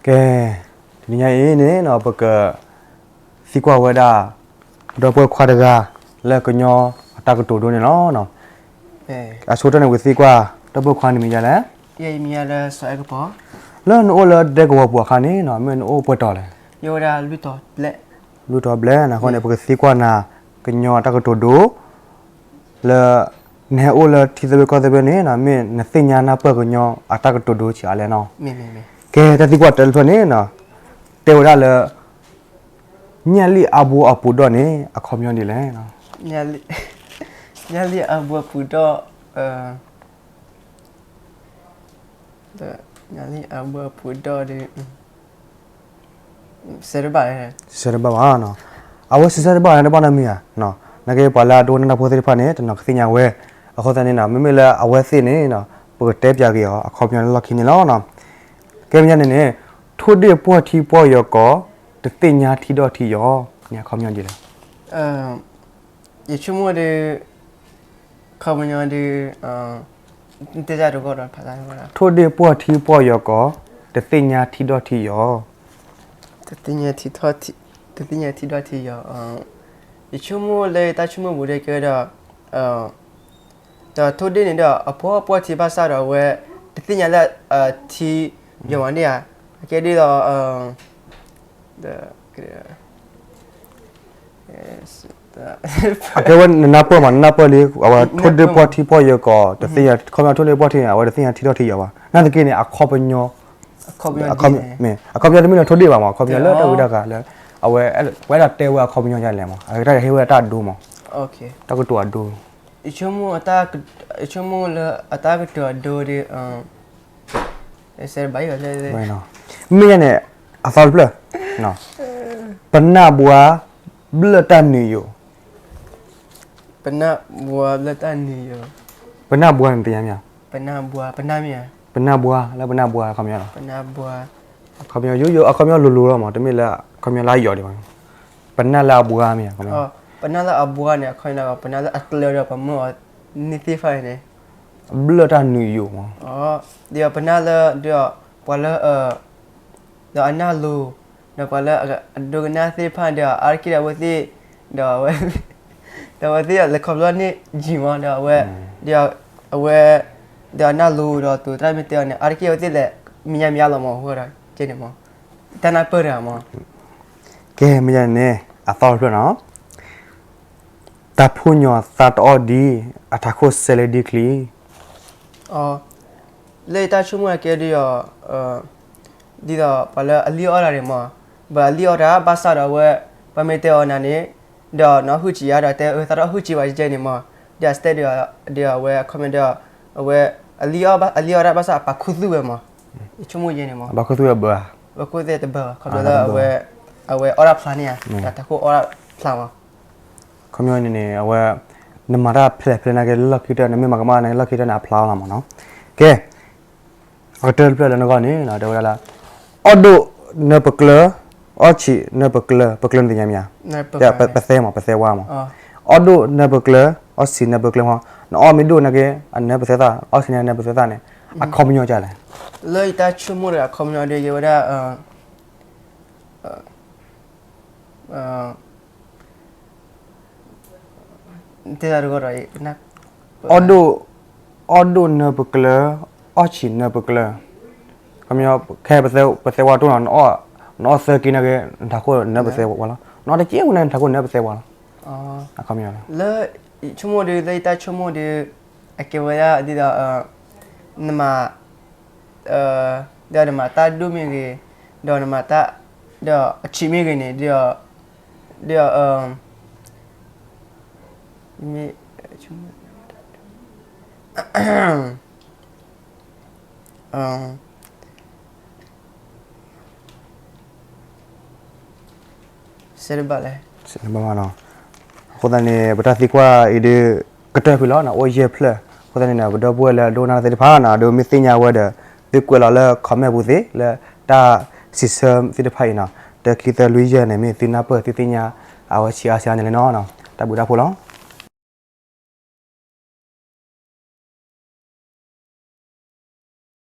ကဲ, တနံၤညါအံၤန့ၣ်နီၤ ပကသံကွၢ်ဝဲဒၣ် ပဒီပုၢ်ဝဲၢ်ခွါတဂၤ လၢကညီအတၢ်ကတိၤဒိန့ၣ်လီၤ. အဆိကတၢၢ်န့ၣ် ပကသံကွၢ် ဒီပုၢ်ဝဲၢ်ခွါနမံၤဒ်လဲၣ်. လၢနအိၣ်လၢဒဲကဝီၤပူၤအခါန့ၣ်နီၤ မ့ၢ်နအိၣ်ပှဲၤတီၤလဲၣ်. လွံၢ်တီၤဘျဲၣ်န့ၣ်အဃိန့ၣ် ပကသံကွၢ်နၤ ကညီအတၢ်ကတိၤဒိ လၢ နဟဲအိၣ်လၢထံသဘျ့ကီၢ်သဘျ့န့ၣ်နီၤ မ့ၢ်နသ့ၣ်ညါနၢ်ပၢၢ်ကညီအတၢ်ကတိၤဒိဆံးအါလဲၣ်နီၤ. ကဲတၢ်သံကွၢ်တၢတဖျၢၣ်န့ၣ်နီၤ တဲဝဲဒၣ်လၢ ညၣ်လံၣ်အါဘိအပူၤဒီၣ်န့ၣ် အခီပညီဒ်လဲၣ်. ညၣ်လံၣ်အါဘိအပူၤဒီၣ်, ညၣ်လံၣ်အါဘိအပူၤဒီၣ်ဒီး စံးဆၢတဘၣ်, စံးဆၢတဘၣ်ဘၣ်နီၤ. အဝဲစံးဆၢတဘၣ်န့ၣ် တဘၣ်နီတမံၤဧါ. နာ်က့ပှၤလၢအဒိကနၣ်တၢ်ဖိသ့ၣ်တဖၣ်န့ၣ် တနီၤကသ့ၣ်ညါဝဲ, အဃိသတးန့ၣ်နီၤ မ့မ့ၢ်လၢအဝဲသ့ၣ်န့ၣ်နီၤ ပကတဲပၠးက့ၤအီၤ အခီပညီလၢလီၢ်ခံန့ၣ်လီၤ. ကဲမဲာ်ညါန့ၣ်န့ၣ် ထိၣ်ဒ့ၣ်ပှီၢ်ထံပှီၢ်ယီၤကီး တသ့ၣ်ညါထံဒီၣ်ထံယီၤန့ၣ် အခီပညီဒ်လဲၣ်. ယဆိကမိၣ်ဒီး ခီပညီဒီး တဲတၢ်တဂီၢ်ဒီးဖးတၢ်တဂီၢ်ဒီး ထိၣ်ဒ့ၣ်ပှီၢ်ထံပှီၢ်ယီၤကီး တသ့ၣ်ညါထံဒီၣ်ထံယီၤ, တသ့ၣ်ညါထံဒီၣ်ထံယီၤ, ယဆိကမိၣ်လၢယတၢ်ဆိကမိၣ်ပူၤဒီးကဲဝဲဒီး ဒီးထိၣ်ဒ့ၣ်န့ၣ်ဒီး အပှီၢ်ပှီၢ်ထံဘၣ်ဆၣ်ဒီးအဝဲ တသ့ၣ်ညါလၢ ထံယီၤမးန့ၣ်ဧါ, အကဲဒ်သိး ဒီး အကဲဝဲနနၢ်ပၢၢ်မး နနၢ်ပၢၢ်လံ အဝဲထိၣ်ဒ့ၣ်ပှီၢ်ထံပှီၢ်ယီၤကီး တသ့ၣ်ညါ ခီပညီထိၣ်ဒ့ၣ်ပှီၢ်ထံန့ၣ် အဝဲတသ့ၣ်ညါထံဒီၣ်ထံယီၤဘၣ် နာ်သက့န့ၣ် အခီပညီ မ့ၢ် အခီပညီတမ့ၢ်လၢထိၣ်ဒ့ၣ်ဘၣ်မး အခီပညီလၢတၢ်ဝံတၢ်ဂၤလၢ အဝဲ ပဝဲဒၣ်တဲဝဲအခီပညီဒ်လဲၣ်မး အကဲတၢ်ဟ့ၣ်ဝဲဒၣ်တၢ်အဒိမး တၢ်ကတိၤအဒိ ယဆိကမိၣ်လၢအတၢ်ကတိၤအဒိဒီး မ့ၢ်ညါန့ၣ် အသီတဖျၢၣ် ပနၢ်ဘှါ ဘျၢၣ်တၢ်နုာ်ယိာ် ပနၢ်ဘှါဘျၢၣ်တၢ်နုာ်ယိာ် ပနၢ်ဘှါန့ၣ်သ့ၣ်ညါမ့ၢ်ဧါ ပနၢ်ဘှါ ပနၢ်မ့ၢ်ဧါ ပနၢ်ဘှါလၢပနၢ်ဘှါအခီပညီလီၤ ပနၢ်ဘှါ အခီပညီယိယိ အခီပညီလိၤလိၤလီၤမး တမ့ၢ်လၢအခီပညီလၢအယိာ်ဒံးဘၣ် ပနၢ်လၢအဘှါမ့ၢ်ဧါ ပနၢ်လၢအဘှါန့ၣ် အခီပညီ ပနၢ်လၢအကျၢၤဒီးပမၢအီၤန့ၣ်သ့ၣ်တဖၣ်န့ၣ် ဘျၢၣ်တၢ်နုာ်ယိာ်မး ဒီးပနၢ်လၢ ဒီးပှၤလၢ ဒီးအနၢ်လိၤ ဒီးပှၤလၢအဒိကနၣ်သ့ၣ်တဖၣ်ဒီး အါတက့ၢ်ဒီးအဝဲသ့ၣ် ဒီး ဒီးအဝဲသ့ၣ်လဲၤခီဖျိန့ၢ်ယံာ်မး ဒီးအဝဲ ဒီး အဝဲ ဒီးအနၢ်လိၤဒီးတိၤတၢ်မ့ၢ်တဲအီၤန့ၣ် အါတက့ၢ်အဝဲသ့ၣ်လဲၤ မ့ၢ်ညါမ့ၢ်ညါလီၤမး အဃိဒီး ကဲန့ၣ်မး တၢ်နၢ်ပၢၢ်တဂၤမး ကဲ မ့ၢ်ညါန့ၣ် အသီတဖျၢၣ်နီၤ တၢ်ဖိညီၤသးတအီၣ်ဒံး အထးခိၣ်စဲးလၢဒ်ချံ လၢယတၢ်ဆိကမိၣ်အကဲဒ်အီၤ ဒ်သိးပှၤလၢအလံၣ်အီၣ်တၢ်န့ၣ်မး ပှၤအလံၣ်အီၣ်တၢ်ဘၣ်ဆၣ်ဒီးအဝဲ ပှၤမ့ၢ်တဲအီၤနၤန့ၣ် ဒီးနအီၣ်ဟုၣ်စံးယါဒီးတဲအၢသးတအီၣ်ဟုၣ်စံးဝဲကဲန့ၣ်မး ဒီးအစတဲဒီး ဒီးအဝဲအခီပညီဒီး အဝဲ အလံၣ်အီၣ်တၢ်ဘၣ်ဆၣ်အပာ်ခူသူၣ်ဝဲမး ယဆိကမိၣ်ယဲန့ၣ်မး ပာ်ခူသူၣ်ဝဲဘၢ ပာ်ခူသူၣ်တဘၢ ခီဖျိလၢအဝဲ အဝဲအီၣ်တၢ်ဖျါန့ၣ်ဧါ တၢ်ခိၣ်အီၣ်တၢ်ဖျါမး ခီပညီန့ၣ်န့ၣ် အဝဲ နမၤတၢ်ဖျဲးဖျဲးနာ်က့လၢလီၢ်ခံကတၢၢ် နမ့ၢ်မၤကမၣ်နာ်က့လၢလီၢ်ခံကတၢၢ်န့ၣ် အဖျါလီၤမးနီၤ ကဲ အကတၢၢ်တဖျၢၣ်လၢနဂီၢ်န့ၣ် တဲဝဲဒၣ်လၢ အီၣ်ဒိၣ်နၢပကျၢၤ အီၣ်ဆံးနၢပကျၢၤ ပကျၢၤနသ့ၣ်ညါမ့ၢ်ဧါ ပသဲမး ပသဲဝါမး အီၣ်ဒိၣ်နၢပကျၢၤ အီၣ်ဆံးနၢပကျၢၤမး နအီၣ်မ့ၢ်ဒိၣ်နာ်က့ အနၢပသဲသၣ် အီၣ်ဆံးန့ၣ်နၢပသဲသၣ်န့ၣ် အခီပညီဒ်လဲၣ် လၢယတၢ်ဆိကမိၣ်ဒီးအခီပညီဒီးယဲဝဲဒၣ် တဲတၢ်တဂီၢ်ဒီး အီၣ်ဒိၣ် အီၣ်ဒိၣ်နၢပကျၢၤ အီၣ်ဆံးနၢပကျၢၤ ခီပညီ ခဲ ပသဲဝါတိၢ်နီၤ နအီၣ်သၢက့ၤနာ်က့ နထးခိၣ်နၢပသဲဝါလီၤ နအီၣ်တက့ၢ်ဝဲန့ၣ် နထးခိၣ်နၢပသဲဝါလီၤ အခီပညီ လၢ ဆိကမိၣ်ဒီး လၢယတၢ်ဆိကမိၣ်ဒီး အကဲဝဲဒၣ်ဒ်သိး နမၤ ဒီးနမၤတၢ်ဒိၣ်မ့ၢ်ဂ့ၤ ဒီးနမၤတၢ် ဒီးအဆံးမ့ၢ်ဂ့ၤန့ၣ် ဒီး ဒီး မ့ၢ် စဲတဘၣ်လဲၣ် စဲတဘၣ်မးနီၤ အဃိသတးန့ၣ် ပတၢ်သံကွၢ်အံၤဒီး ကတၢၢ်ဖုၣ်လီၤနီၤ အိၣ်ယဲၢ်ဖျၢၣ် အဃိသတးန့ၣ်နီၤ ပဒီပုၢ်ဝဲၢ်လၢအဒိကနၣ်တၢ်သ့ၣ်တဖၣ်နီၤ ဒီးမ့ၢ်သ့ၣ်ညါဝဲဒီး သုကွဲးလီၤလၢ comment ပူၤသ့ လၢတၢ်စံးဆၢသ့ၣ်တဖၣ်အံၤနီၤ တၢ ခံ သၢ လွံၢ် ယဲၢ်န့ၣ် မ့ၢ်သုနၢ်ပၢၢ်သုသ့ၣ်ညါ အဝဲဆံးအါစှၤန့ၣ်လီၤနီၤ တၢ်ဘျုးတၢ်ဖှိၣ်လီၤ.